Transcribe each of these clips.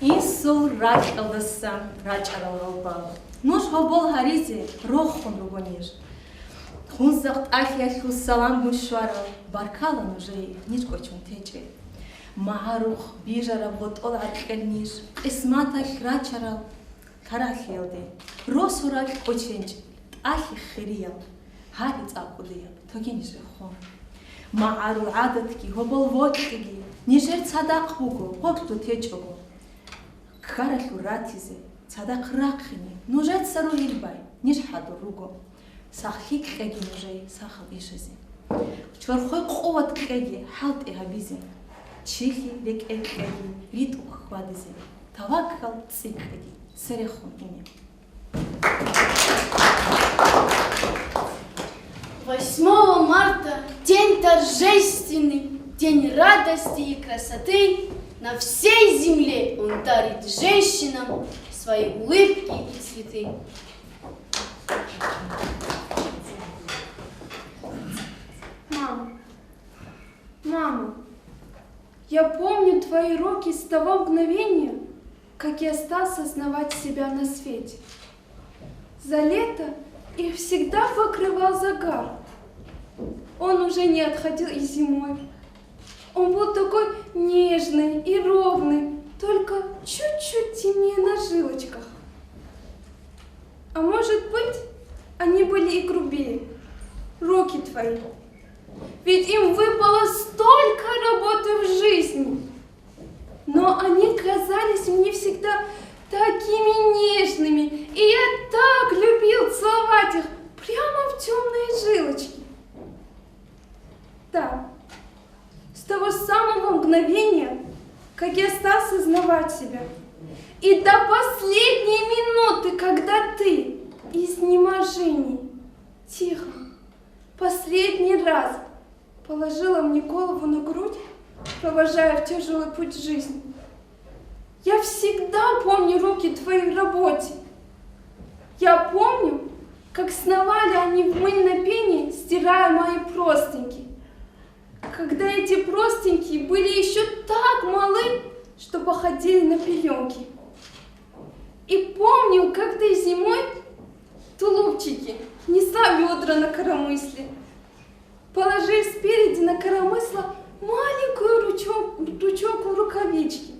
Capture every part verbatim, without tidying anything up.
Инсул ракьалдаса рачӀарал гьалбал. Нуж гьобол гьаризе рохун руго ниж. Хунзахъ тӀалъиялъул саламгун щварал, баркала нужее ниж кӀочун течӀел. МагӀарухъ бижараб гъотӀол гӀаркьел ниж, къисматалъ рачарал карагьлъиялде. Росу ракь кӀоченчӀел, тӀалъи хириял, гьари цӀакъудияб, тоге ниж рехун. МагӀарул гӀадатги, гьобол вокьиги нижер цадахъ буго, гъорлъу течӀого. Ккаралъур ратизе, цадахъ рахъине, нужеца ругьил бай, ниж хӀадур руго. Сахлъи кьеги нужее сахал ишазе. Чорхой къуват кьеги хӀалтӀи гьабизе. Чилъи рекӀел кьеги ритӀухъ хьвадизе. Таваккал цӀикӀкӀеги церехун ине. Восьмого марта — день торжественный, день радости и красоты. На всей земле он дарит женщинам свои улыбки и цветы. Мама, мама, я помню твои руки с того мгновения, как я стал сознавать себя на свете. За лето их всегда покрывал загар. Он уже не отходил и зимой. Он был такой нежный и ровный, только чуть-чуть темнее на жилочках. А может быть, они были и грубее, руки твои. Ведь им выпало столько работы в жизни. Но они казались мне всегда такими нежными, и я так любил целовать их прямо в темные жилочки. Да, с того самого мгновения, как я стал сознавать себя, и до последней минуты, когда ты изнеможений тихо последний раз положила мне голову на грудь, провожая в тяжелый путь жизни. Я всегда помню руки твои в работе. Я помню, как сновали они в мыльной пене, стирая мои простыньки. Когда эти простыньки были еще так малы, что походили на пеленки. И помню, как ты зимой тулупчики несла ведра на коромысле, положив спереди на коромысло маленькую ручон-, ручонку рукавички.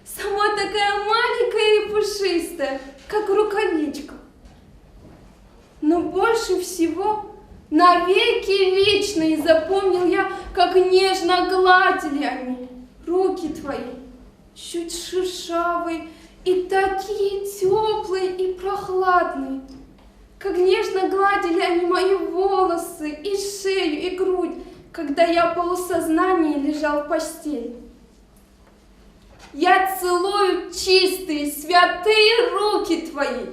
Сама такая маленькая и пушистая, как рукавичка. Но больше всего навеки вечные запомнил я, как нежно гладили они руки твои, чуть шершавые, и такие теплые и прохладные. Как нежно гладили они мои волосы, и шею, и грудь, когда я в полусознании лежал в постели. Я целую чистые, святые руки твои.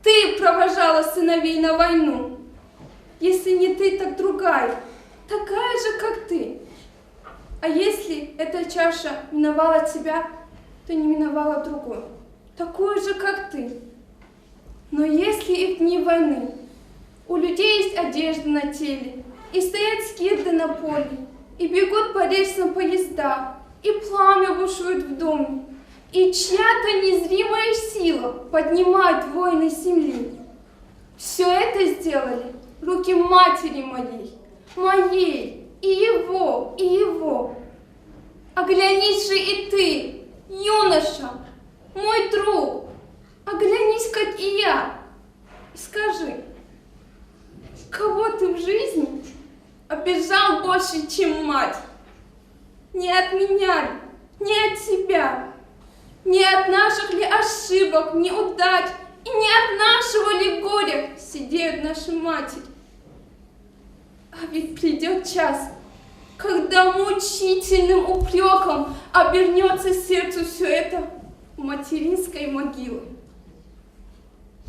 Ты провожала сыновей на войну. Если не ты, так другая, такая же, как ты. А если эта чаша миновала тебя, то не миновала другую, такую же, как ты. Но если и в дни войны у людей есть одежда на теле, и стоят скирды на поле, и бегут по рельсам поезда, и пламя бушует в доме, и чья-то незримая сила поднимает войны земли, все это сделали руки матери моей, моей, и его, и его. Оглянись же и ты, юноша, мой друг, оглянись, как и я, и скажи, кого ты в жизни обижал больше, чем мать? Не от меня ли, не от тебя, не от наших ли ошибок, неудач и не от нашего ли горя сидеть наши матери. А ведь придет час, когда мучительным упреком обернется сердцу все это у материнской могилы.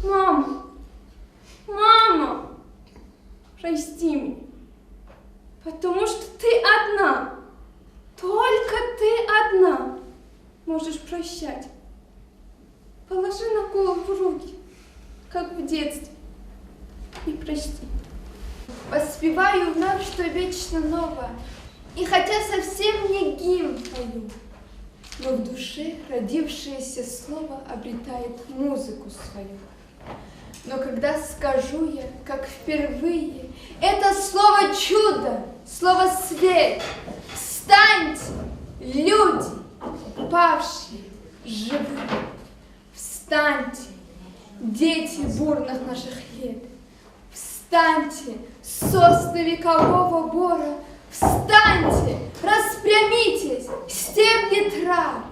Мама, мама, прости меня, потому что ты одна, только ты одна можешь прощать. Положи на голову руки, как в детстве, и прости. Воспеваю вновь, что вечно ново, и хотя совсем не гимн пою, но в душе родившееся слово обретает музыку свою. Но когда скажу я, как впервые, это слово чудо, слово свет, встаньте, люди, павшие, живые, встаньте, дети бурных наших лет, встаньте, сосны векового бора, встаньте, распрямитесь, стебли трав,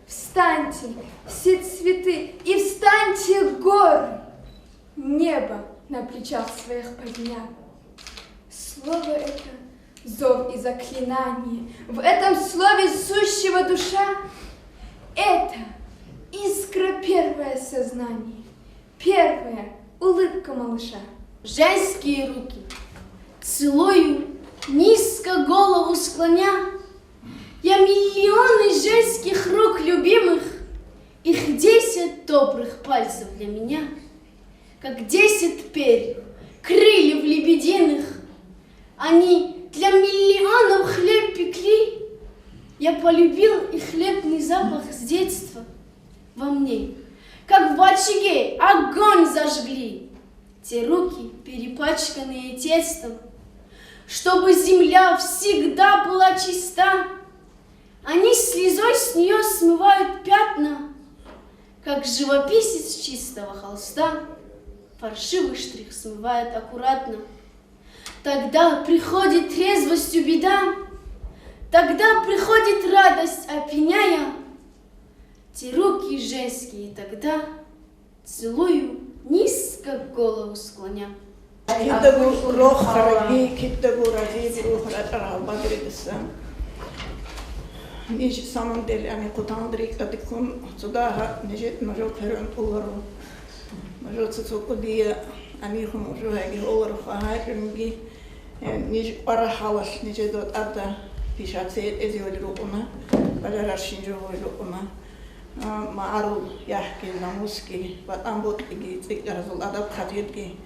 встаньте, все цветы, и встаньте, горы, небо на плечах своих подняв. Слово это — зов и заклинание, в этом слове сущего душа — это искра, первое сознание, первая улыбка малыша. Женские руки. Целую, низко голову склоня. Я миллионы женских рук любимых, их десять добрых пальцев для меня, как десять перьев, крыльев лебединых. Они для миллионов хлеб пекли. Я полюбил их хлебный запах с детства во мне, как в очаге огонь зажгли. Те руки, перепачканные тестом, чтобы земля всегда была чиста. Они слезой с нее смывают пятна, как живописец чистого холста фальшивый штрих смывает аккуратно. Тогда приходит трезвостью беда, тогда приходит радость, опьяняя. Те руки женские тогда целую, низко голову склоня. Кидаго рохараги, кидаго разиги рухарачӀарал багридасан. Ниж самом деле ани хъутан рикӀкӀадиккун цо дагьа нижер нужер хӀерун тӀуларо. Нужеца цо кӀудия амихун уже гьайги гьоларо хагьайрунги, э, ниж кӀвара хӀалалъ нижеда тӀадаб пишаца гьетӀезевали рукъуна, бажарарщин жо гьури рукъуна. А, магӀарул яхӀги, намусги, ватӀан бокьиги, цӀикӀкӀаразул адаб-хатирги,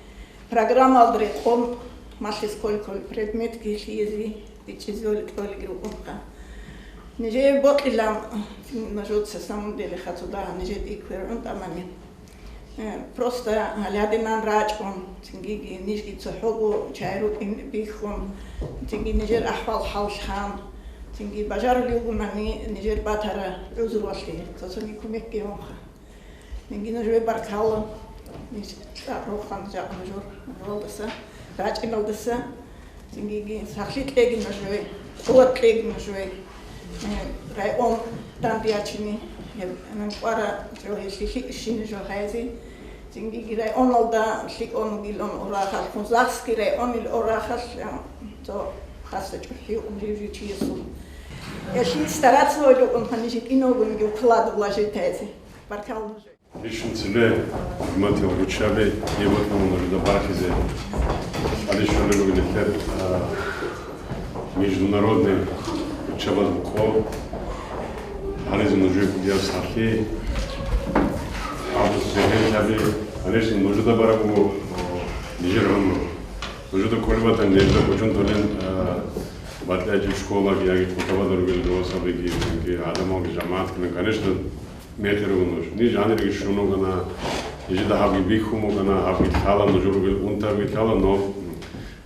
программалда рекъон, малъи сколькол предметги лъиезе бичӀчӀизеги кьолиги рукӀунха. Нижее бокьилан, нужеца самом деле хацуда, нижер икверун тӀамани. Э, просто гьалядинан рачӀун, цингиги нижги цохӀого чай рукӀин бихьун, цинги нижер ахӀвал-хӀал хъан, цинги бажарулев вугунани нижер батара гӀузрувалъе цоцаги кумекги гьунха. Цинги нужее баркалла, ниж рохана жакъа нужер гьалдаса, рачӀиналдаса. Цинги сахлъи кьеги нужее, къуват кьеги нужее. Э, район данде ячине, э, нанкъвара жо гьелъи лъикӀ щине жо гьайзе. Цинги районалда лъикӀ онугилан орахал, Хунзахский районил орахал, э, цо хасса чӀухӀи умри жичиясул. Гьелъи стараться войдукъун ханижи киногунги вкладывал житайзе. Баркал нужее. Ишин цебе, хӀурматиял руччаби, гьеб батана нужеда бархизе. Гьале щолел ругел нилъер, а, международный руччабаз букӀо. Гьаризе нужее кӀудияв сахлъи. Гьаб цебе гьаби, конечно, нужеда бараб буго, о, нижер гӀумру. Нужеда кколеб батани, нижеда кочон толен, а, батӀиячӀеб школаги яги хутӀабада ругел росабиги, яги гӀадамалги, жамагӀатги, конечно, мекъи руго нуж. Ниж гьаниреги щун вугана, нижеда гьабги бихьун бугана, гьабги лъала нужер ругел унтаби лъала, но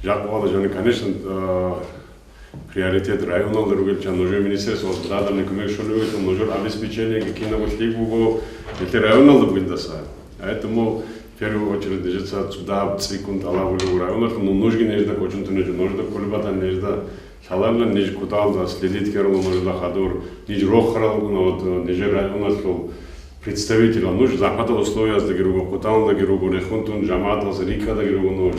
жакъа вала жаниб, конечно, а, приоритет районалда ругел чан, нужер министерствоялда гьадинаб кумек щолеб бугелъул, нужер обеспечениеги кинабго лъикӀ буго, гьелъе районалда бугелдаса. Поэтому в первую очередь нижеца цо дагьаб цӀикӀкӀун тӀалабулев районалъул, ну, нужги нижеда кочун тунечӀо, нужеда кколеб батани нижеда лъаларила, ниж куталда следить ккарала нужеда хадур, ниж рохарал ругуна, вот, э, нижер районалъул представителал, нуж захӀматал условияздаги руго, хъутаналдаги руго, рехун тун жамагӀаталъ рикӀкӀадаги руго нуж.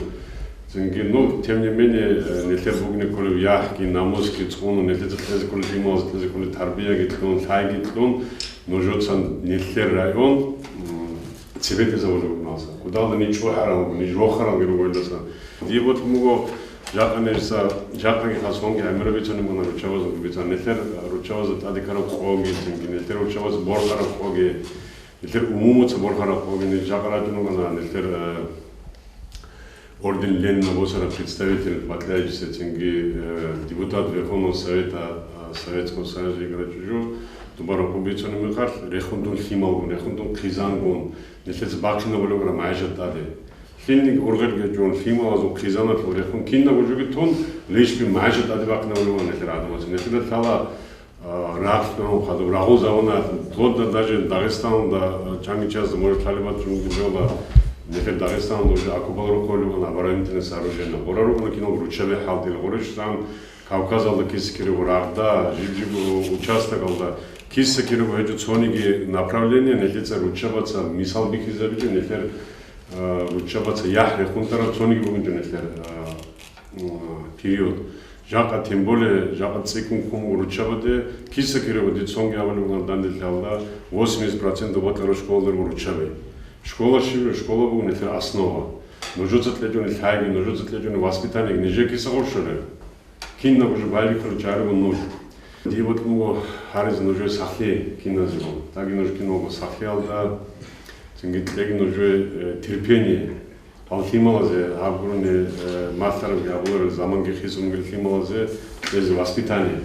Цинги, ну, тем не менее, э, нилъер бугни кколеб яхӀги, намусги цӀуну, нилъеца кьезе кколеб лъималазе кьезе кколеб тарбияги кьун, лъайги кьун, нужеца нилъер район, м, цебетӀезавулеб бугоналса. Кудалда ниж чӀухӀарал, ниж вохаралги руго гьелдаса. Дие бокьун буго, жакъа нижеца, жакъаги хасонги гӀемераб бицунеб бугони руччабазул бицун. Нилъер руччабазда тӀаде ккараб къоги, цинги нилъер руччабазда борхараб къоги, нилъер умумуца борхараб къоги, ниж жакъа рачӀун ругони, нилъер, э, орден Ленина босараб представитель, бакьаячиса, цинги, э, депутат Верховного Совета, э, Советского Союза йигара чӀужу, дуба рокъоб бицунеб мехалъ, рехун тун лъималгун, рехун тун хъизангун, нилъеца бахъинабулеб бугони магӀишат тӀаде. Лъилниги ургъел гьечӀун, лъималазул хъизаналъул рехун кинабго жоги тун, лишби магӀишат тӀаде бахъинабулеб бугони нилъер гӀадамаца. Нилъеда лъала, а, рагъ хадуб, рагъул замана, вплоть до даже Дагъистаналда, а, чанги чиясда, может, лъалеб бачӀунги бегьула, нилъер Дагъистаналда уже окопал рукъулеб бугони, оборонительный сооружение. Гъора рукӀуна киналго руччаби хӀалтӀила, гъорищ сан Кавказалда киса кирего рагъда, жиб-жиб участокалда киса кирего гьечӀо цониги направление, нилъеца руччабаца мисал бихьизабичӀо, нилъер, а, руччабаца яхӀ рехун тараб цониги бугинчӀо нилъер, а, м, период. Жакъа, тем более, жакъа цӀикӀкӀун хъумго руччабаде киса кирего, дица цонги абулеб бугони данделъалда, восемьдесят процентов бокьараб школалда руго руччаби. Школа щиб? Школа буго нилъер основа. Нужеца кьечӀони лъайги, нужеца кьечӀони воспитаниеги, нижее киса гъорщолеб? Кинабго жо байбихьулел чагӀи руго нуж. Дие бокьун буго гьаризе нужее сахлъи киназего. ТӀаги нуж киналго сахлъиялда, цинги кьеги нужее, э, терпение. Гьал лъималазе гьаб гурони, э, малъарабги гьабуларел заманги хисун бугел лъималазе, гьезие воспитание.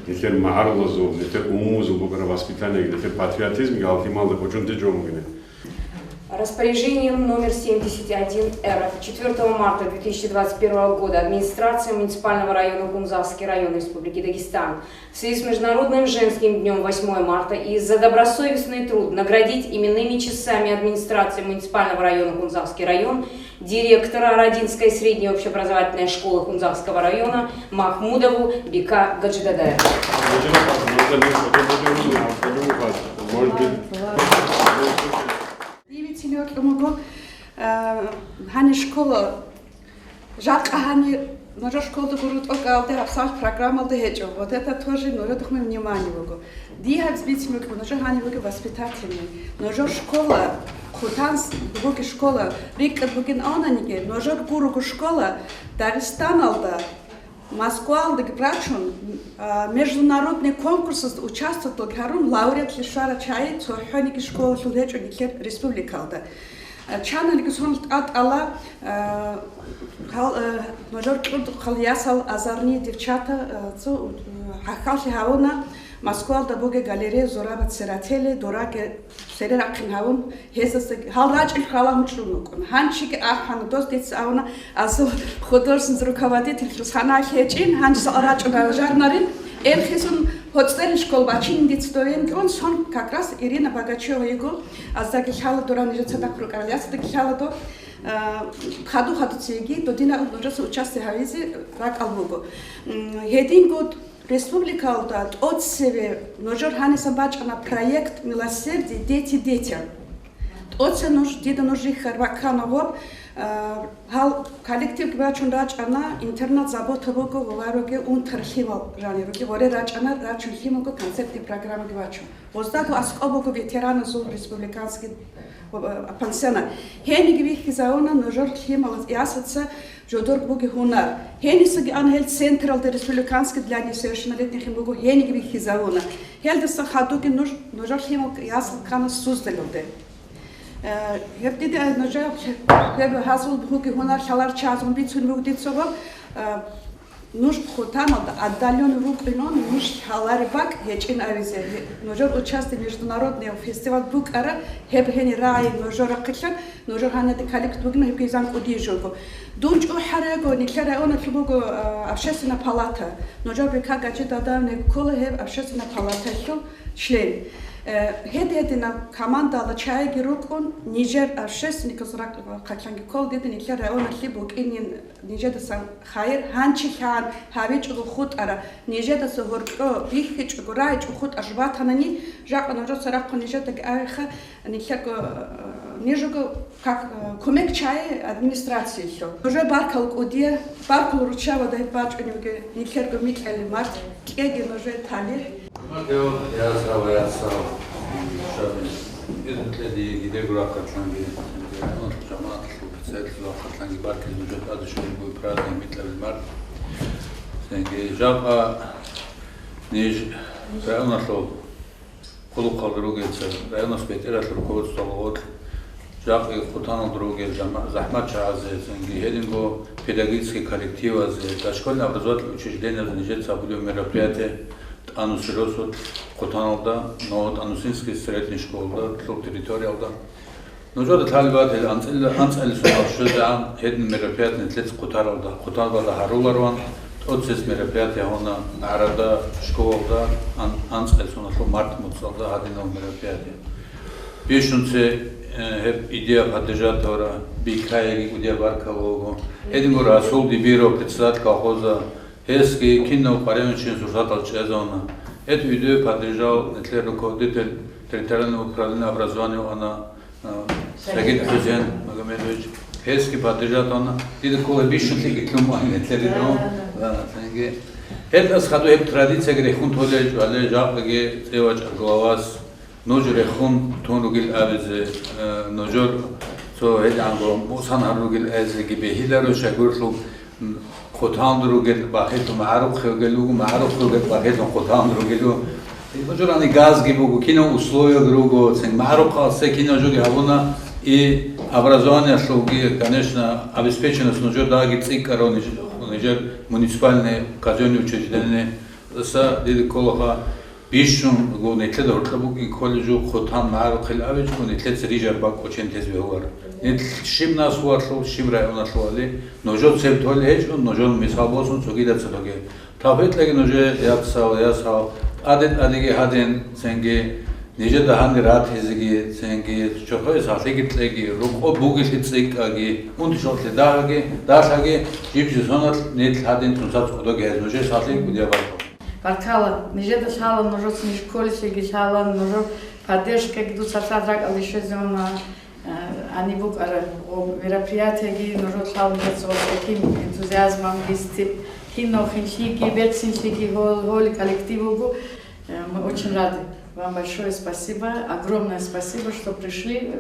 Нилъер магӀарулазул, нилъер умумузул букӀараб воспитаниеги, нилъер патриотизмги гьал лъималазда кӀочон течӀо бугин. Распоряжением номер семьдесят один Р четвёртого марта две тысячи двадцать первого года администрация муниципального района Кунзахский район Республики Дагестан в связи с Международным женским днём восьмого марта и за добросовестный труд наградить именными часами администрации муниципального района Кунзахский район директора Радинской средней общеобразовательной школы Кунзахского района Махмудову Бека Гаджидадаеву. Может быть, Дие бицине бокьун буго, а, гьанир школа, жакъа гьанир нужер школда гуро тӀокӀалде гьабсагӀат программалда гьечӀо. Вот это тоже нужер тухмин внимание буго. Дие гьаб бицине бокьун, нужер гьанир буго воспитательный. Нужер школа, хъутан с-, бугеб школа, рикӀкӀад бугин авунаниги, нужер гурого школа Дагъистаналда Москвалдаги рачун, а, международный конкурсазда участвовать гьарун, лауреатлъи щварал чагӀи цохӀониги школалъул гьечӀо нилъер республикалда. А, чаналиги сон тӀатӀала, а, гьал, а, нужер кьурдухъал ясал азарни девчата, а, цо, а, гьахьаллъи гьавуна Москвалда бугеб галерея Зураба Цератели, дураги цере рахъин гьавун, гьезасдаги гьал рачӀел хьвалагьун чӀун вукӀун. Гьанчиги ахӀана дос, дица абуна, асул художественный руководитель Русханалъ гьечӀин, гьанчи сал рачӀун ралажарнарин, эрхизун гьоцӀерин школ бачинин дица довен кьун, сон как раз Ирина Богачева йиго, аздаги лъала дора нижеца дахъ рукӀарал ясадаги лъала до, а, хаду-хадуцеги додина нужеца участие гьавизе ракӀал буго. М, гьединго Республикалда тӀоцеве нужер гьанисан бачӀана проект «Милосердие дети детям». ТӀоце нуж, дида нуж рихьар баккана гъоб, а, гьал коллективги бачун рачӀана, интернат «Забота» буго, ва варуге «Унтар лъимал» жанир руги, гъоре рачӀана, рачун лъималго концертный программаги бачун. Гъоздаго аскӀоб буго ветераназул республиканский, а, пансионат. Гьениги вихьизавуна нужер лъималаз ясаца жодор бугеб гьунар. Гьенисаги ана гьел централда республиканский для несовершеннолетних ин буго, гьениги вихьизавуна. Гьелдасан хадуги нуж, нужер лъимал ясал ккана Суздалалде. Э, гьеб диде нужер, гьеб гьазул бугеб гьунар лъаларчазун бицун буго дица гъоб, э, нуж хъутаналда отдалённый вукӀинун, нуж лъалареб бакӀ гьечӀин абизе. Нужер участие международный фестиваль букӀара, гьеб гьенир рагӀи нужер рахъилъан, нужер гьанир коллектив бугин, гьеб кизан кӀудияб жо буго. Дун чӀухӀараб буго, нилъер районалъул буго, а, общественная палата. Нужер Бека Гаджидадавни ккола гьеб общественная палаталъул член. Э, гьединаб командала чагӀиги рукӀун, нижер общественниказ ракӀ-, рахъалъанги ккола дида нилъер районалъе букӀинин нижедасан хайир, гьанчилъан гьабичӀого хутӀара, нижедаса гьоркьо бихьичӀого, рагӀичӀого хутӀарж батанани, жакъа нужеца рахъун нижедаги абиха, нилъерго, э, нижего как, э, кумек чагӀи администрациялъул. Нужер баркал кӀудияб, баркал руччабазда гьеб бачӀунебги нилъерго микьали март, кӀеги нужер талихӀ. Матео, я сава, я сава. Шаби. Ир кьеди гидего рахъалъанги, жамагӀатлъул, председательлъул рахъалъанги баркизе нужер тӀаде щолеб буго праздник микьабил март. Цинги жакъа ниж районалъул хъулухъалда ругел, ца районалъ бетӀералъул руководствоялда гъоркь, жакъа хъутаналда ругел жама-, захӀматчагӀазе, цинги гьединго педагогический коллективазе, дошкольно-образовательный учреждениязда нижеца гьабулеб мероприятие, тӀанусел росулъ хъутаналда, НовотӀанусинский средний школалда, лъул территориялда. Нужеда лъалеб батила анцӀила-, анцӀила соналъ щвезегӀан гьедин мероприятие нилъеца хъутаралда, хъутаралда гьарулароан, тӀоцес мероприятие гьуна ГӀарада школалда, ан-, анцӀила соналъул март муцӀалда гьадинал мероприятие. Бищунце, э, гьеб идея поддержать гьавра, бикаеги кӀудияб баркала вуго. Гьединго Расул Дибиров, председатель колхоза, гьесги кинав къваригӀунчиясул сурсатал чӀезавуна. Эту идею поддержал нилъер руководитель территориального управления образования ана, а, Сагид Хусейн Магомедович. Гьесги поддержать гьавуна. Дида ккола бищунлъиги лъун ван нилъер идея. Да, да. Да, цинги. Гьелдаса хадуб гьеб традицияги рехун толей чӀвалей, жакъаги цевачӀар главас. Нуж рехун тун ругел абизе, э, нужер цо гьединго мусан гьарун ругел абизеги бегьиларо, щайгурелъул, м, хъутан ругел бахилъун магӀарухъе ругел руго, магӀарухъе ругел бахилъун хъутан ругел руго. Нужер ани газги буго, кинав условияги руго, цин магӀарухъалъе кинав жоги гьабуна, и образованиялъулги, конечно, обеспеченность нужер дагьаб цӀикӀкӀарав ниж-, нижер муниципальный казённый учреждение. Са дида кколаха, бищун буго, нилъеда гьоркьоб бугин кколеб жо хъутан магӀарухъе абичӀого, нилъеца рижараб бакӀ кӀочон тезе бегьуларо. Нилъ щиб наслуялъул, щиб районалъул вали, нужер цебе толеб гьечӀо, нужер мисал босун цогидаса тоге. Тавфикъ кьеги нужее, я сава, я сава, тӀаде-тӀадеги гьадин, цинги нижеда гьанир ратизеги, цинги чорхое сахлъиги кьеги, рокъоб бугелъи цӀикӀкӀаги, унти-щокълъи дагьаги, далъаги, жиб-жиб соналъ нилъ гьадин тунсац кӀодоги гьез, нужее сахлъи кӀудияб баркал. Баркала, нижеда лъала, нужеца ниж кколелъеги лъала, нужер поддержкаги дуца лъад ракӀалде щвезавуна, э, гьаниб букӀараб гъоб мероприятиеги, нужер лъала нижеца ва с таким энтузиазмом, гьесте кинав хинлъиги, берцинлъиги гьол-, гьолеб коллектив вуго. Э, мы очень рады. Вам большое спасибо, огромное спасибо, что пришли, э,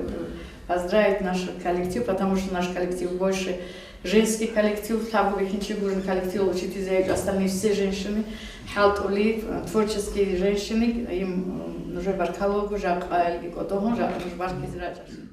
поздравить наш коллектив, потому что наш коллектив больше женский коллектив, лъабго бихьинчи гурин коллектив учительзе, остальные все женщины, хӀалтӀули, э, творческие женщины, им, м, нужер баркала вуго, жакъа илги кӀодогьун, жакъа нуж баркизе рачӀарал.